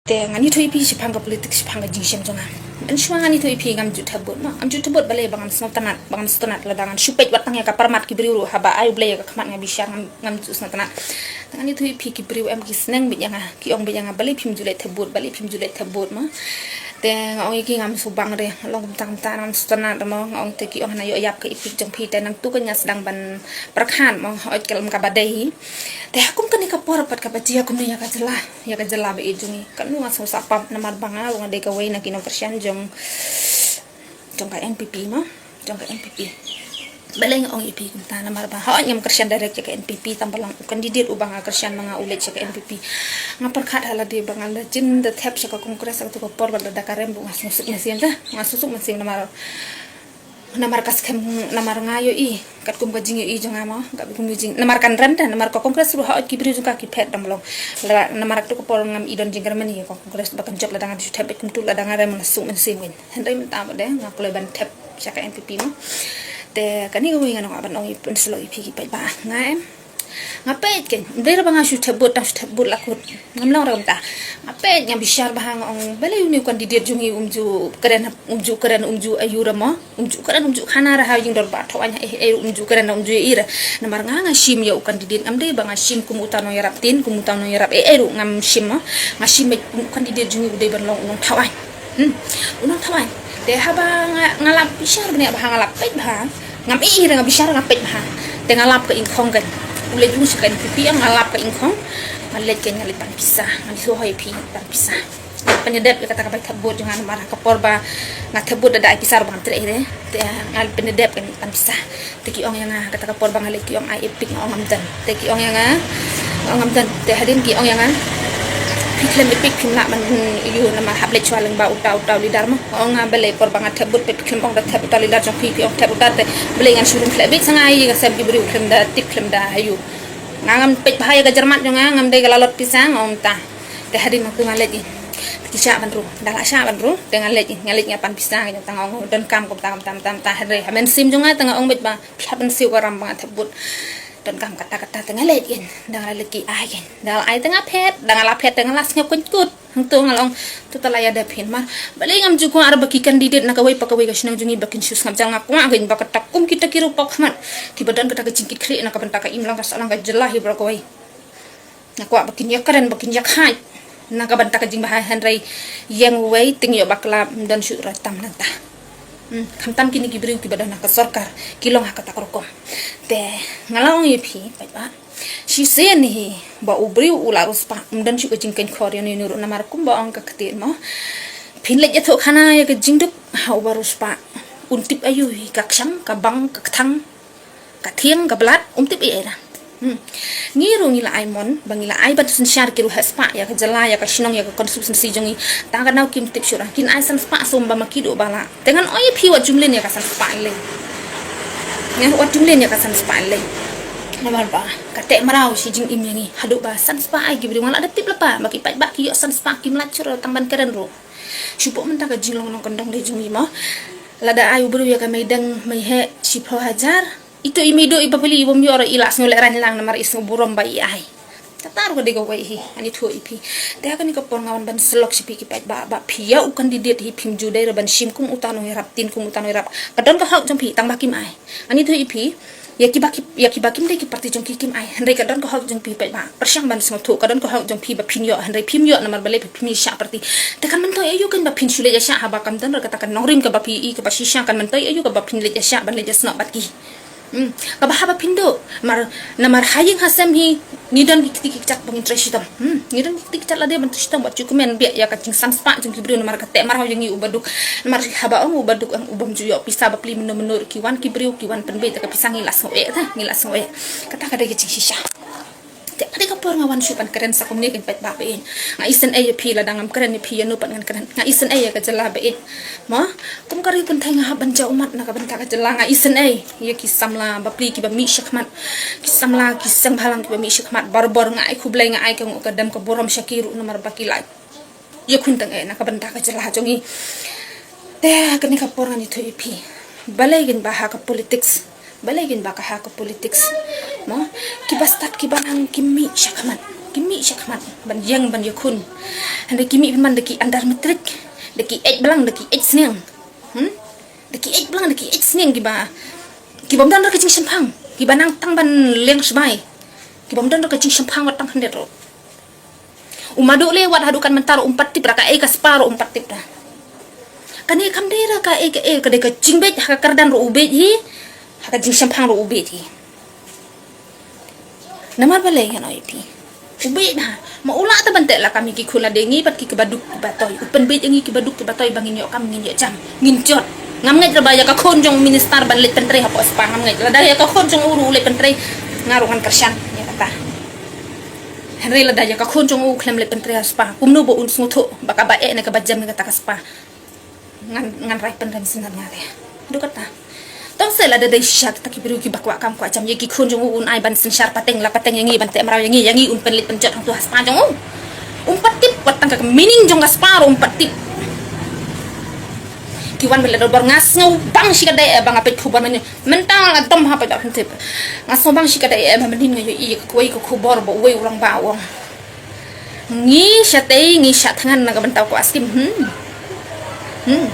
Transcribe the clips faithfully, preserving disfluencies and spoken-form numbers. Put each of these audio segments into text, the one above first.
Te ngan ïathuh ïa phi shaphang ka politics, shaphang ka jingshem jong nga. Mynshuwa ngan ïathuh ïa phi ngam ju thep vote, ma ngam ju thep vote balei ba ngam sngewtynnat, ba ngam sngewtynnat lada ngan shu peit wat tang ïa ka permat ki briew ruh, haba ai U Blei ïa ka khmat nga bishar, ngam, ngam ju sngewtynnat. Te ngan ïathuh ïa phi, ki briew em ki sneng beit ïa nga, ki ong beit ïa nga balei phim ju leit thep vote, balei phim ju leit thep vote, ma. Te nga ong ïa ki ngam shu bang re, long kumta kumta, ngam sngewtynnat, ma. Nga ong, te ki ong hana ïoh ïap ka EPIC jong phi, te nangtu ka nga sdang ban pyrkhat, ma, hooid, ka long kaba dei hi. Te ha kum kane ka por pat kaba jia kumne ïa ka jylla, ïa ka jylla ba ïeit jong ngi. Katno nga sngewsah pap namar ba nga ruh nga dei kawei na ki nongkyrshan jong, jong ka NPP, ma, jong ka NPP. Balei nga ong ïa phi kumta, namar ba hooid ngam kyrshan direct ïa ka NPP, tang ba long u candidate uba nga kyrshan ma nga u leit sha ka NPP. Nga pyrkhat ha lade ba nga la jin da thep sha ka Congress ha katu ka por, bad lada ka rem ruh nga sngewsuk mynsiem, te nga sngewsuk mynsiem namar namar ka skhem, namar nga ïohi katkum ka jingïohi jong nga, ma, ka kum jing, namar kan rem te, namar ka Congress ruh hooid ki briew jong ka ki phet dang long. La, namar katu ka por ngam i don jingkyrmen ïa ka Congress ba kan jop lada nga ju thep, kumtu lada nga rem nga suk mynsiem kein. Hynrei mynta ba dei nga kloi ban thep sha ka NPP, ma. Te kane kawei nga ong ban ong ïa, pynslok ïa phi ki paidbah, nga em. Nga peit kein, ym dei re ba nga shu thep vote, tang shu thep vote la kut. Ngam long re kumta. Nga peit, nga bishar bha, nga ong balei une u candidate jong ngi um ju kren, um ju kren, um ju aiu re, ma. Um ju kren, um ju khana re ha ïing dorbar, thaw aiñ, eh, eh, um ju kren, um ju ïohi re. Namar nga, nga shim ïa u candidate, ngam dei ba nga shim kum uta u nongïarap ktien, kum uta u nongïarap, eh, eh, ruh ngam shim, ma. Nga shim beit u candidate jong ngi u dei ban long u nongthaw aiñ. Hmm. U nongthaw aiñ. Te haba nga, nga lap bishar bniah bha, nga lap peit bha. Ngam ïohi re, nga bishar, nga peit bha. Te nga lap ka ingkhong kein. U leit rung sha ka NPP, nga lap ka ingkhong. Nga leit kein, nga leit pan pisa. Nga leit shu hoi phi pan pisa. Nga pynïadep ïa kata ka bai thep vote jong nga namar ha ka por ba nga thep vote da, da ai pisa ruh ba ngam treh re. Te nga pynïadep kein pan pisa. Te ki ong ïa nga, kata ka por ba nga leit ki ong ai EPIC, nga ong ngam don. Te ki ong ïa nga, nga ong ngam don. Te hadien ki ong ïa nga, phi khlem EPIC phim lah ban ïoh namar hap leit shuwa lyngba uta, uta u leader, ma. Nga ong nga balei por ba nga thep vote phi khlem ong da thep uta u leader jong phi, phi ong thep uta, te balei ngan shu rung khleh beit, sa nga ïa nga sem ki briew khlem da tip, khlem da aiu. Nga ngam peit bha ïa ka jyrmat jong nga, ngam dei ka lalot pisa, nga ong ta. Te hadien nga, nga leit in. Te ki shah ban rung, da la shah ban rung, te nga leit in, nga leit nga pan pisa, nga ong ta, nga ong donkam kumta kumta kumta kumta, hynrei ha mynsiem jong nga te nga ong beit ba phi hap ban siew ka ram ba nga thep vote. Donkam kata kata te nga leit in, da nga la leit ki ai in, da nga la ai te nga phet, da nga la phet te nga la sngew kyntkut. Hangto nga la ong, to ta la ïada phin, mar balei ngam ju kwah re ba ki candidate na kawei pa kawei ka shnong jong ngi ba kin shu sngap jam. Nga kwah kein ba kata kum kita ki ruh paw khmat kiba don kata ka jingkit khlieh na ka bynta ka imlang ka sahlang ka jylla hi baroh kawei. Nga kwah ba kin ïakren, ba kin ïakhaid na ka bynta ka jingbha, hynrei ïeng uwei, tyngeh bakla, ym don shuh ruh tam nangta. Hmm, khamtam kine ki briew kiba don ha ka sorkar ki long ha kata ka rukom. Te nga la ong ïa phi paidbah, shisien hi ba u briew u la riewspah, ym don shuh ka jingkynkhor ïa une une ruh, namar kumba ong ka ktien, mo. Phin leit ïathuh khana ïa ka jingduk ha uba riewspah. Un tip aiu hi ka ksang, ka bang, ka kthang, ka thiang, ka blat, um tip ei ei ra. Hmm. Ngi ruh ngi la ai mon ba ngi la ai ban synshar ki riewspah ïa ka jylla, ïa ka shnong, ïa ka constituency jong ngi. Tang ka daw kim tip shuh ra, kin ai san spah sum ba ma ki duh ba lah. Te ngan ong ïa phi, wat ju mlien ïa ka san spah lei. Ngan, wat ju mlien ïa ka san spah lei. Namar ba ka teh mraw shi jingim ïa ngi. Haduh ba san spah ai ki briew, nga la da tip lypa ba ki paidbah ki ïoh san spah, kim lait shuh ra tang ban kren ruh. Shu pok mynta ka jinglong nongkyndong lei jong ngi, mo. Lada ai u briew ïa ka meideng meiheh shiphew hajar, ito i meiduh, i bapli, i bym ïoh ruh i la sngew lehraiñ lang namar i sngew burom ba i ai. Kata ruh ka dei kawei hi, ngan ïathuh ïa phi. Te ha kane ka por nga wan ban sylok sha phi ki paidbah, ba phi ïa u candidate hi phim ju dei ruh ban shim kum uta u nongïarap ktien, kum uta u nongïarap. Ka don ka hok jong phi, tang ba kim ai. Ngan ïathuh ïa phi, ïa kiba ki, ïa kiba kim dei ki party jong ki, kim ai. Hynrei ka don ka hok jong phi paidbah. Pyrshang ban sngewthuh, ka don ka hok jong phi ba phin ïoh, hynrei phim ïoh namar balei? Ba phim ïashah party. Te kan myntoi aiu kein ba phin shu leit ïashah, haba kam don ruh kata ka nongrim kaba phi i kaba shisha, kan myntoi aiu kaba phin leit ïashah ban leit ïasnoh bad ki? Hmm, kaba haba phin duh, mar, namar ha ïing ha sem hi ngi don ki kti ki kjat ba ngin trei shitom. Hmm, ngi don ki kti ki kjat lade ban trei shitom, wat ju kmen biang ïa ka jingsan spah jong ki briew namar ka teh mraw ïa ngi u baduk. Namar haba ong u baduk, ong u bym ju ïoh pisa bapli mynno mynno ruh, ki wan ki briew ki wan pynbeit da ka pisa, ngi la sngew eh, ta, ngi la sngew eh. Kata ka dei ka jingshisha. Te ha kane ka por nga wan shu ban kren sa kumne kein paidbah ba ïeit. Nga isynei ïa phi, lada ngam kren ïa phi ïano pat ngan kren. Nga isynei ïa ka jylla ba ïeit. Mo, kum ka riew kynthei nga hap ban jaw ummat na ka bynta ka jylla. Nga isynei ïa ki samla bapli kiba mih shakhmat, ki samla ki seng bhalang kiba mih shakhmat. Barabor nga ai khublei, nga ai ka nguh ka dem ka burom sha ki ruh namar ba ki la ïakhun tyngeh na ka bynta ka jylla jong ngi. Te ha kane ka por ngan ïathuh ïa phi, balei kein ba ha ka politics, balei kein ba ka ha ka politics, mo, kiba stad kiba nang ki mih shakhmat, Ki mih shakhmat ban ïeng ban ïakhun. Hynrei ki mih pynban da ki under matric, da ki eit blang, da ki eit sniang. Hmm? Da ki eit blang, da ki eit sniang kiba, kibym don ruh ka jingshemphang, kiba nang tang ban liang shbai, kibym don ruh ka jingshemphang wat tang khyndiat ruh. U Madu le wat haduh kan mynta ruh um pat tip ruh kaei ka spah ruh um pat tip ruh. Kane kam dei ruh kaei kaei, ka dei ka jingbeit, ha ka kyrdan ruh u beit hi, ha ka jingshemphang ruh u beit hi. Namar balei ngan ong ïa phi, u beit bha. Ma u lah te ban teh lakam ïa ki khun lade, ngi pat ki kaba duk kiba toi. U pynbeit ïa ngi kiba duk kiba toi ba ngin ïoh kam, ngin ïoh jam, ngin jot. Ngam ngeit ruh ba ïa ka khun jong u minister ban leit pyntrei hapoh spah, ngam ngeit. Lada ïa ka khun jong u ruh u leit pyntrei, nga ruh ngan kyrshan ïa kata. Hynrei lada ïa ka khun jong u khlem leit pyntrei ha spah, kumno ba un sngewthuh ba kaba eh ne kaba jem ne kata ka spah? Ngan, ngan rai pynrem sngewsih nga re. Haduh katta. Tang se lada dei shisha kita ki briew kiba kwah kam kwah jam, ïa ki khun jong u un ai ban synshar pateng la pateng ïa ngi, ban teh mraw ïa ngi, ïa ngi un pynleit pynjot hangtu ha spah jong u. Um pat tip wat tang ka meaning jong ka spah ruh um pat tip. Ki wan ban leit dorbar, nga sngewbang shikatdei eh ba nga peit khubor mynne. Mynta nga dom ha peit ba phin tip. Nga sngewbang shikatdei eh ba mynnin nga ïohi ïa kawei ka khubor ba uwei u rangbah u ong, ngi shatei ngi shah thngan na ka bynta u kwah skim. Hmm. Hmm.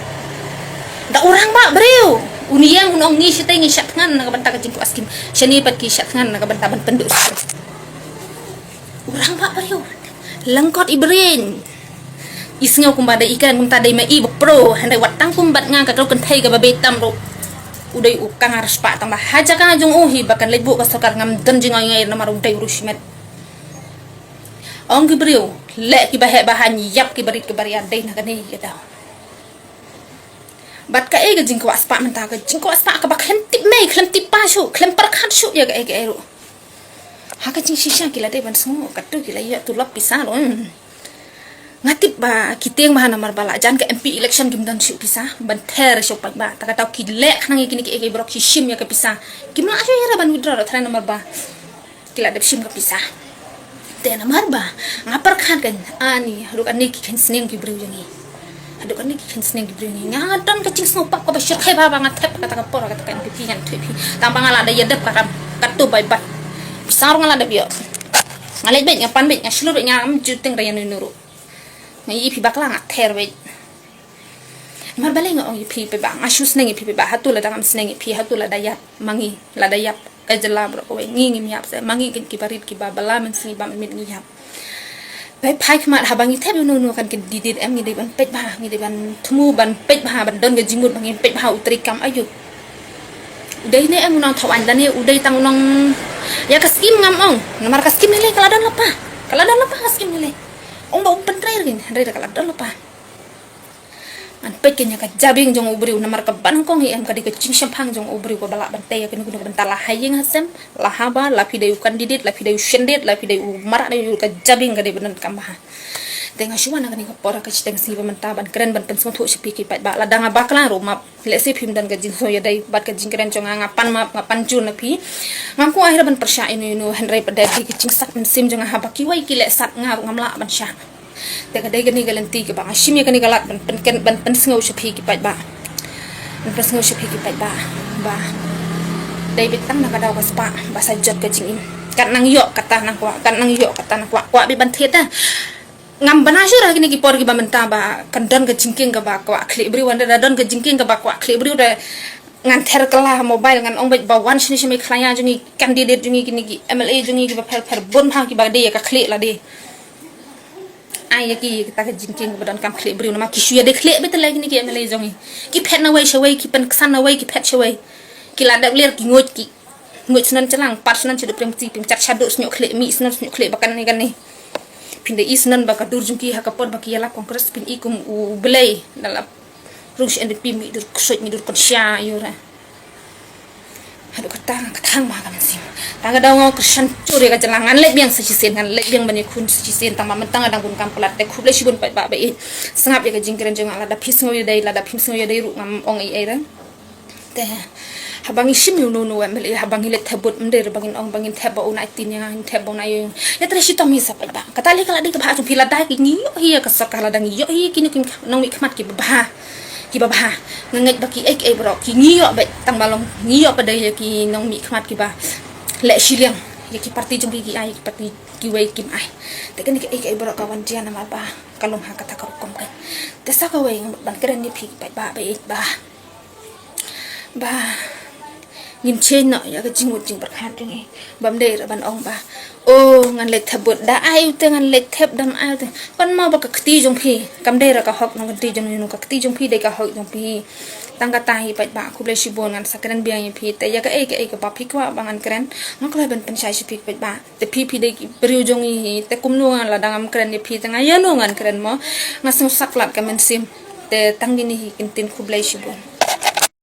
Da u rangbah briew un ïeng un ong ngi shatei ngi shah thngan na ka bynta ka jingkwah skim. Shane pat ki shah thngan na ka bynta ban pynduh skim. U rangbah briew lyngkot i briew. I sngew kumba dei i kren kumta dei ma i ba pro, hynrei wat tang kum bad nga ka kynthei kaba beit tam ruh. U dei u kang ar spah tang ba ha jaka jong u hi ba kan leit buh ka sorkar ngam don jingoi ngai namar u dei u ruh shimet. Ong ki briew, leh kiba heh ba haiñ, ïap kiba rit kiba ria, dei na kane ka daw. Bad kaei ka jingkwah spah mynta, ka jingkwah spah kaba khlem tip mei, khlem tip pa shuh, khlem pyrkhat shuh ïa kaei kaei ruh. Ha ka jingshisha ki la dei ban sngew, katto ki la ïoh tulop pisa ruh. Hmm. Nga tip ba ki tieng ba namar ba la jan ka M P election kim don shuh pisa ban ther shuh pat ba. Ta ka daw ki leh khnang ïa kine kiei kiei baroh ki shim ïa ka pisa. Kim lah shuh ïa ra ban withdraw ruh tharai namar ba ki la dep shim ka pisa. Te namar ba nga pyrkhat kan, ani, haduh kane ki khein sniang ki briew jong ngi. Haduh kane ki khein sniang ki briew jong ngi. Nga don ka jingsngewpap kaba shyrkhei ba, ba nga thep kata ka por, kata ka M P P ngan thep hi. Tang ba nga la da ïadep ka kam, katto bai bat. Pisa ruh nga la dep ïoh. Nga leit beit, nga pan beit, nga shlur beit, ngam ju tieng da ïa uno uno ruh. Nga ïohi phi bakla nga ther beit. Namar balei nga ong ïa phi paidbah, nga shu sneng ïa phi paidbah, hato lada ngam sneng ïa phi, hato lada ïap ma ngi, lada ïap ka jylla baroh kawei, ngi ngim ïap seh, ma ngi kin kiba rit kiba bylla mynsngi ba mynmiet ngi ïap. Bai phai khmat haba ngi thep ïa uno uno kan candidate em, ngi dei ban peit bha, ngi dei ban thmu ban peit bha, ban don ka jingmut ba ngin peit bha u treikam aïu. U dei ne em u nongthaw aiñ lane u dei tang u nong, ïa ka skim ngam ong, namar ka skim ne lei ka la don lypa, ka la don lypa ka skim ne lei. Ong ba um pyntrei ruh ngi, hynrei da ka la don lypa. Ngan peit kein ïa ka jabieng jong u briew namar kaba nyngkong hi em ka dei ka jingshemphang jong u briew kaba lah ban tei ïa kano kano ka bynta la ha ïing ha sem, la ha bar, la phi dei u candidate, la phi dei u shyndet, la phi dei u mrad, dei u ka jabieng ka dei ba donkam bha. Te nga shu wan ha kane ka por ka shiteng sngi ba mynta ban kren ban pynsngewthuh sha phi ki paidbah, lada nga bakla ruh map. Lehse phim don ka jingsngew ïadei bad ka jingkren jong nga, nga pan map, nga pan jur na phi. Ngam kwah ïa ban pyrshah ïano ïano, hynrei pat da dei ka jingsak mynsiem jong nga haba kiwei ki leh sat nga ruh ngam lah ban shah. Te ka dei kane ka lynti kaba nga shim ïa kane ka lad ban pynken, ban pynsngew sha phi ki paidbah. Ban pynsngew sha phi ki paidbah ba dei beit tang na ka daw ka spah ba sa jot ka jingim. Kat nang ïoh kata nang kwah, kat nang ïoh kata nang kwah, kwah beit ban thied da. Ngam bna shuh ha kine ki por kiba mynta ba kan don ka jingkieng kaba kwah khlieh briew, wan da don ka jingkieng kaba kwah khlieh briew da ngan ther kylla ha mobile, ngan ong beit ba wan shane sha mei khlaiñ jong ngi, candidate jong ngi, kine ki M L A jong ngi kiba pher pher bun bha kiba dei ïa ka khlieh lade. Ai ïa ki kata ka jingkieng kaba donkam khlieh briew namar ki shu ïadei khlieh beit te lei kine ki M L A jong ngi. Ki phet na wei sha wei, ki pynksan na wei, ki phet sha wei. Ki la dep ler ki nguid ki Nguid snon sha lang, pat snon sha duk, pyrshah pyrshah shaduh, snieh khlieh, mih snon snieh khlieh ba kane kane. Phin da i snon ba ka dur jong ki ha ka por ba ki ïalap Congress phin i kum u Blei da la rung sha N P P, mih dur ksuid, mih dur kynsha ïa u re. Haduh katta ka thang ba ka mynsiem. Tang ka daw nga kyrshan jur ïa ka jylla, ngan leit biang sa shisien, ngan leit biang ban ïakhun sa shisien, tang ba mynta nga dang bun kam palat. Te khublei shibun paidbah ba ïeit sngap ïa ka jingkren jong nga, lada phi sngew ïadei, lada phim sngew ïadei ruh ngam ong ei ei re. Te haba ngi shim ïa uno uno M L A, haba ngi leit thep vote, ym dei ba ngin ong ba ngin thep ba u nai tin ïa nga, ngin thep ba u nai ïa nga. Ïa trei shitom hi sa paidbah. Kata lei ka la dei kaba ha jong phi, lada ngi ïoh hi ïa ka sorkar, lada ngi ïoh hi ïa kine ki nongmihkhmat kiba bha, kiba bha. Nga ngeit ba kiei kiei baroh ki ngi ïoh beit, tang ba long ngi ïoh pat dei ïa ki nongmihkhmat kiba leh shiliang ïa ki party jong ki, ki ai ïa ki party kiwei kim ai. Te kane kaei kaei baroh ka wan jia namar ba ka long ha kata ka rukom kein. Te sa kawei nga mut ban kren ïa phi paidbah ba ïeit ba ba ngin change noh ïa ka jingmut jingpyrkhat jong ngi. Bym dei ruh ban ong ba, oh, ngan leit thep vote, da ai u te, ngan leit thep, dam ai u te. Kan mut ba ka kti jong phi kam dei ruh ka hok nong ka kti jong ngi, ka kti jong phi dei ka hok jong phi. Tang kata hi paidbah, khublei shibun, ngan sa kren biang ïa phi. Te ïa kaei kaei kaba phi kwah ba ngan kren, nga kwah ban pynshai sha phi paidbah. Te phi phi dei ki briew jong ngi hi, te kumno nga lada ngam kren ïa phi te nga ïano ngan kren mo. Nga sngewsakhlad ka mynsiem. Te tang kine hi ki ktien, khublei shibun.